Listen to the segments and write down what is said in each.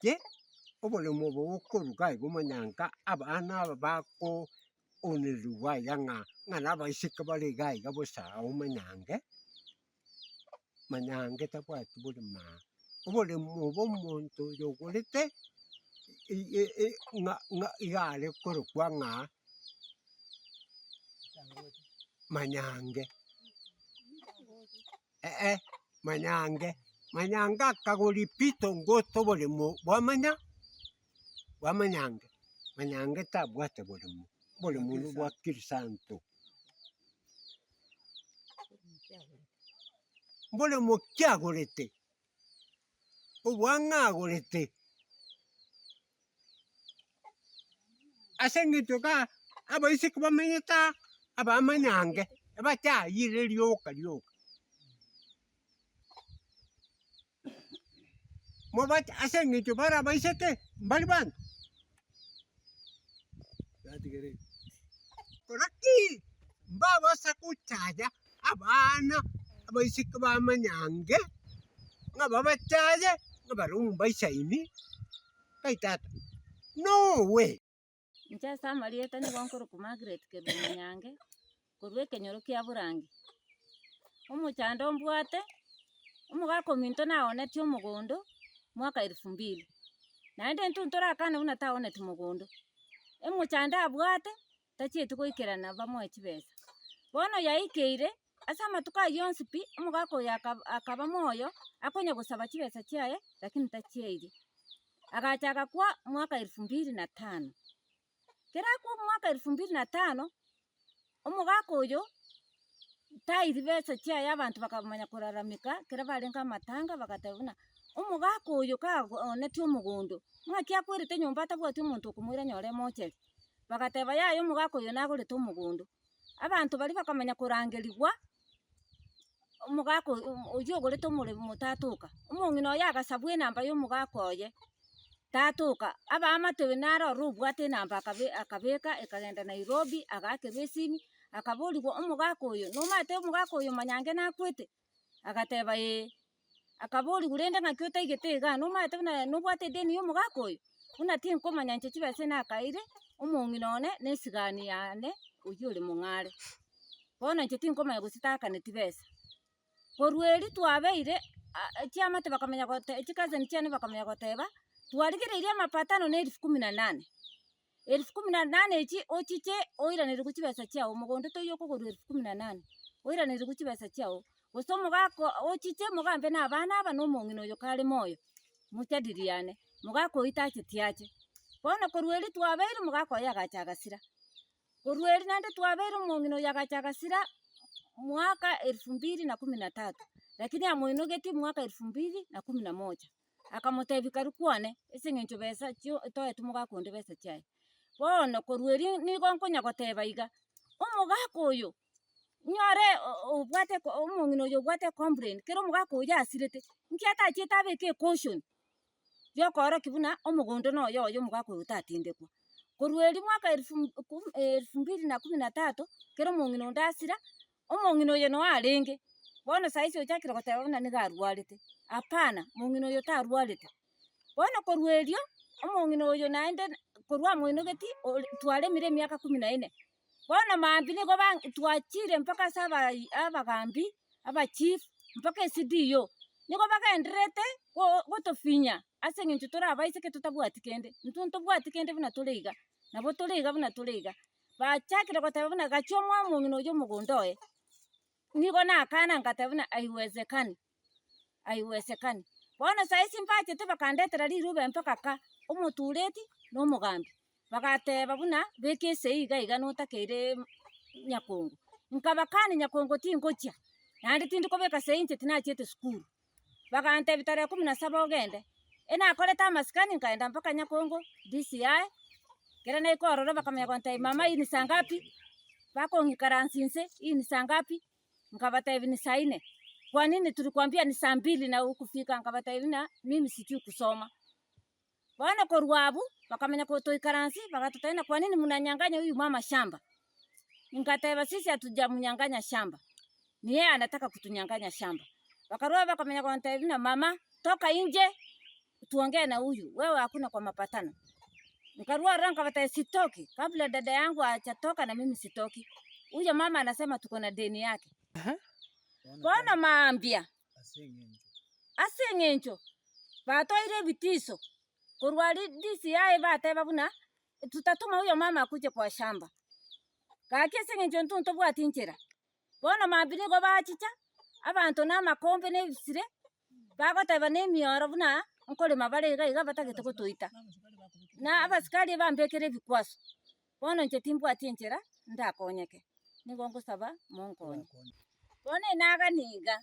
Ki? Oboremo obo bokoruga iga omonyanka abana aba bako onerigwa iga ng'a ng'a nabaiseke bare iga iga bosa omonyange, manyange tabwati boremo aa. Oboremo obo omonto oyo ogorete ng'a ng'a iga are korokwa ng'a manyange. Ee, manyange, manyange akagoria pi tongote oboremo bwamanya bwa manyange, manyange tabwate boremo, oboremo nobwa kirisanto. Mboremo ki agorete? Obwang'e agorete. Ase eng'encho iga abaiseke bamenyete aa, abamanyange, ebachayire rioka rioka. Mobache ase eng'encho bare abaiseke, mbari banto. Lakini mbabasa gochaya abana abaiseke bamanyange, ng'a babachaye, ng'a barabwo mbaisaini. Kai tata, no way! Inche ase amarieta nigo nkorokwa Margaret Kerubo Monyange, korwa ekenyoro kia Borangi. Omochando mbwate, omogaka ominto naonetie omogondo mwaka elfu mbili, naende intwe ntorakane buna taoneti mogondo, emochando abwate tachieti goikerana bamoe chibesa. Bono yaikeire, ase amatuko ayio onsi pi, omogaka oyo aka- akaba moyo, akonya gosaba chibesa chiaye, lakini tachieiri. Agacha agakwa mwaka elfu mbili na tano. Kera akwa omwaka elfu mbili na tano, omogaka oyo tairi besa chiaye abanto bakamanya kolalamika ekero barenge amatanga bagateba buna omogaka oyo kaonetie omogondo, ng'aki akwerete nyomba atabwati omonto okomoira nyore emocheri. Bagateba yaya omogaka oyo nagorete omogondo. Abanto baria bakamanya korangerigwa, omogaka oyo oywo ogorete omoremo tatoka, omong'ina oye agasabwa enamba ya omogaka oye, tatoka, abaamate naro ororo obwate enamba akabe akabeka ekagenda Nairobi, agaakerwa esimi, akaborigwa omogaka oyo nomanyete omogaka oyo manyange nakwete? Agateba ee. Akaborigwa, Rende ng'aki otaigete igaa? Nomanyete buna nobwate edeni y'omogaka oyo? Buna tinkomanya inche chibesa nakaeire omong'ina one na esigani yane oyio ore mong'are. Bono inche tinkomanya gose taakaneti besa. Korwa erio twabeire chiamate bakamanya gote chicousin chiane bakamanya goteba, twarigereirie amapatano na elfu kumi na nane. Elfu kumi na nane echi ochiche oiranerigwe chibesa chiao, mogondo toiyo okogorwa elfu kumi na nane, oiranerigwe chibesa chiao, gose omogaka ochiche mogambe na abana aba na omong'ina oyo kare moyo, mochadiliane, mogaka oyio tacheti ache. Bono korwa erio twabeire omogaka oye agacha agasira, korwa erio naende twabeire omong'ina oyo agacha agasira mwaka elfu mbili na kumi na tatu, lakini amoinogeti mwaka elfu mbili na kumi na moja. Akamotebia, Karue kwane, ase eng'encho besa chio toete omogaka onde besa chiaye. Bono korwa erio nigo nkonya goteba iga, omogaka oyo, nyore obwate omong'ina oyo obwate ecomplain, kera omogaka oyio asirete, nki atachiete abeke ecaution yokoorokia buna omogondo noyo oye omogaka oyo otatindekwa. Korwa erio mwaka elfu elfu mbili na kumi na tatu, kera omong'ina onde asira, Omong'ina oyo noo arenge, bono saisi ochakire goteba buna nigo arwarete, hapana, mong'ina oyo tarwarete. Bono korwa erio, omong'ina oyo naende korwa amoinogeti ore twaremire emiaka kumi na ene, bono mambia nigo ba twachire mpaka ase abai abagambi, abachief, mpaka eCDO, nigo bagendererete go gotofinya ase eng'encho tore abaiseke totabwati kende, intwe ntobwati kende buna tore iga, nabo tore iga buna tore iga. Bachakire goteba buna gachia omoe omong'ina oyio omogondo oye, nigo nakana ngateba buna haiwezekani, haiwezekani. Bono saisi mbachete bakandetera rirube mpaka ka, omotureti na omogambi, bagateba buna beka esei iga iga notakeire nyakongo. Nkabakani nyakongo tingochia, naende tindi kobeka sei inche tinachiete sukuru. Bagantebia tarehe kumi na saba ogende, enakorete amasikani nkaenda mpaka Nyakongo, DCI, ekero naika ororo bakamanya gontebia mama hii ni saa ngapi? Bakong'ikaransia inse, hii ni saa ngapi? Nkabatebia ni saa nne, kwa nini tulikuambia ni saa mbili na hukufika? Nkabatebia buna mimi sijui kusoma. Bono korwa abwo, bakamanya gotoikaransia, bagatotebia na kwa nini mnanyang'anya huyu mama shamba? Nkateba sisi hatujamnyang'anya shamba, ni yeye anataka kutunyang'anya shamba. Bakarua bakamanya gontebia buna mama, toka nje. tuongee na huyu, wewe hakuna kwa mapatano. Nkarua ororo nkabatebia sitoki, kabla dada yangu hajatoka na mimi sitoki. Huyo mama anasema tuko na deni yake. Bono mambia, ase eng'encho batoire ebitiso korwa aria DCI bateba buna tutatuma huyo mama akuje kwa shamba. Gaki ase eng'encho intwe ntobwati nchera. Bono mambia nigo bachicha, abanto na amakombe na ebisire, bagoteba na emioro buna nkorema bare iga iga batagete gotoita. Na abasikari bambekere ebikwaso, bono inche timbwati enchera ndakonyeke, nigo ngosaba monkonye. Bono enagani iga,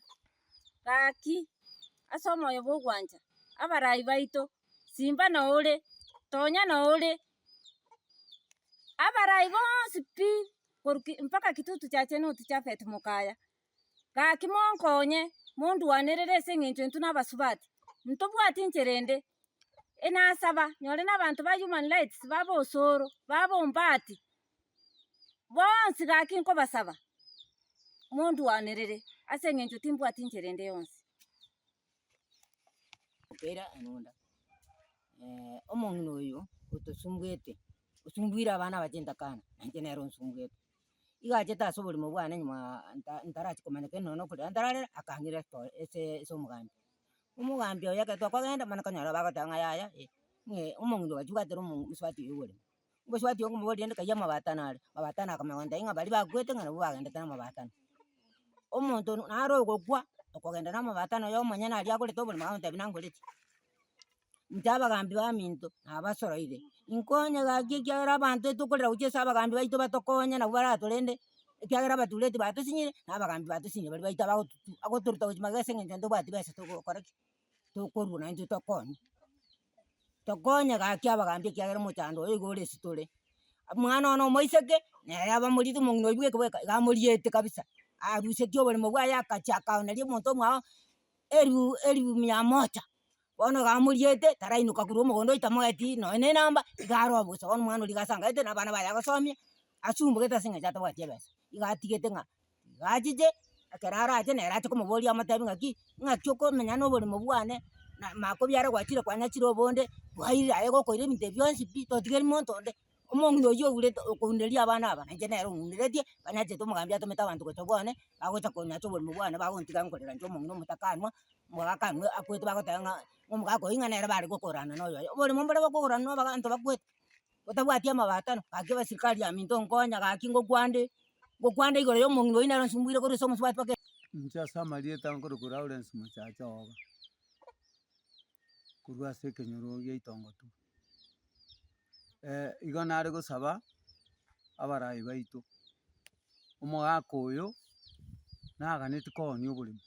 gaki ase omoyo bwa ogwancha, abarai baito, simba nore, tonya nore, abarai bonsi pi korwa ki mpaka kitutu chache noti Japhet Mokaya, gaki monkonye, mondwanerere ase eng'encho intwe na abasubati, ntobwati enchera ende, enasaba nyore na abanto ba human rights babe osoro, babe ombati, bonsi gaki nkobasaba, mondwanerere ase eng'encho timbwati enchera ende yonsi. Okeira enunda, omong'ina oyo otosumbuete, osumbuire abana aba chintakana, na inche nere onsumbuete. Iga achete ase oborimo bwane nyuma nta ntarachia komanya kende nonya okorera ntararera, akang'ira eto ase ase omogambi. Omogambi oyo ekero twakogenda mani konyora bagoteba ng'a yaya eh, ng'e omong'ina oyo achibwatera omo omosubati oyo oboremo. Omosubati oyo nkomoboria rende kayia amabatano are, amabatano akamanya gontebia ng'a baria bakwete ng'a nabwo bagendete na amabatano. Omonto naro ogokwa, okogenda na amabatano oyo omonyene aria agorete oboremo agontebia nangoreti. Inche abagambi baminto nabasoroire, inkonye gaki ekiagera abanto etokorera gochia ase abagambi baito batokonye nabwo baratorende, ekiagera abatureti batosinyire, na abagambi batosinyire baria baito abagotutu agotoruta gochia magega ase eng'encho ntobwati besa togokora ki? Tokorwa naintwe tokonye. Tokonye gaki abagambi ekiagera omochando oyo iga ore ase tore. Omwana one omoiseke, nere abamoriete omong'ina oywo bweka bweka iga amoriete kabisa, arusetie oboremo bwaye akacha akaoneria omonto omwabo elifu elifu mia moja. Bono iga amoriete, tarainuka korwa omogondo oito tamoeti nonye na enamba, iga aroo bosa. Bono omwana oria iga asangaete na abana baye agosomia, asumbugete ase eng'encho atabwati ebesa. Iga atigete ng'a iga achiche, ekero arache nere ache komoboria amotebi ng'aki, ng'aki okomenya na oboremo bwane, na makobiara gwachire kwanyachire obonde, bwairire aye gokoira ebinto ebi bionsi pi, totigeri monto onde. Omong'ina oyio ourete okounereria abana aba, nainche nere ong'uneretie, banyachete omogambi atomete abanto gocha bwane, bagocha konyacha oborimo bwane bagontiga nkorera inche omong'ina omotakanwa, omogaka anwe akwete bagoteba ng'a omogaka oyio ng'a nere bare gokorana na oyoye. Oborimo mbore bokokorana na abanto bakwete, otabwati amabatano, gaki abasikari aminto nkonya gaki ngokwande, ngokwande igoro ya omong'ina oyio nere onsumbuire korwa ase omosubati mpaka. Inche ase amarieta nkorokwa Lawrence Mochache Oga, korwa ase ekenyoro gia Itongo tu. Igo nare gosaba abarai baito, omogaka oyo naganeti koonia oboremo,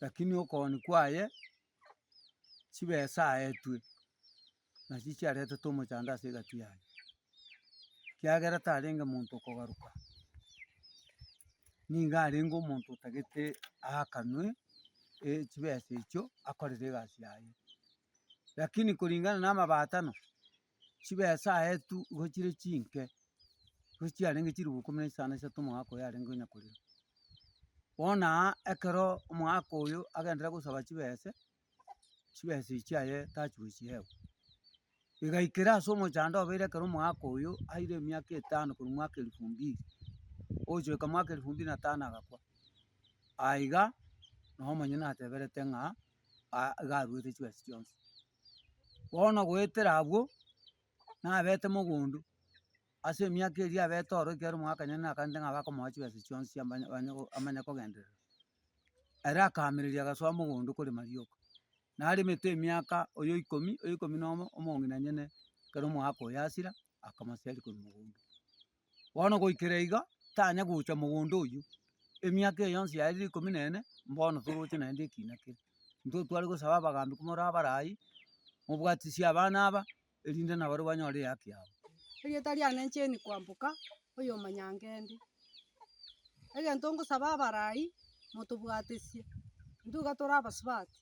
lakini okoonia kwaye chibesa aetwe nachio chiaretete omochando ase egati yaye, ekiagera tarenge monto okogaruka, nigo arenge omonto otagete aakanwe chibesa echio akorere egasi yaye. Lakini kuringana na amabatano, chibesa aetwe igo chire chinke, igo chiarenge chilifu ikomi na isano na isato omogaka oyo arenge konya korera. Bono aa ekero omogaka oyo agenderera gosaba chibese, chibesa echio aye tachi gochiegwa. Egaikera ase omochando obeire ekero omogaka oyo aire emiaka etano korwa mwaka elfu mbili, ogocha mwaka elfu mbili na tano agakwa. Aiga, noo omonyene ateberete ng'a. iga aruete chibesa chionsi. Bono goetera abwo, nabete mogondo, ase emiaka eria abete oro ekiagera omogaka nyene nakanete ng'a bakomoa chibesa chionsi amanye banye amanye kogenderera. Ere akaamereria agasoa mogondo korema rioka, naremete emiaka oyo ikomi, oyo ikomi na omo, omong'ina nyene ekero omogaka oyo asira, akamoseria korwa mogondo. Bono goikera iga, tanya gocha mogondo oyio, emiaka eye yonsi yaerire ikomi na ene, mbono toroche naende ekina kere. Intwe tware gosaba abagambi komora abarai, mobwatisie abana aba, erinde nabarobwo banyore ehaki yabo. Erieta riane Jane Kwamboka, oyo omonyangende. Egento ngosaba abarai, motobwatesie, intwe iga tore abasubati.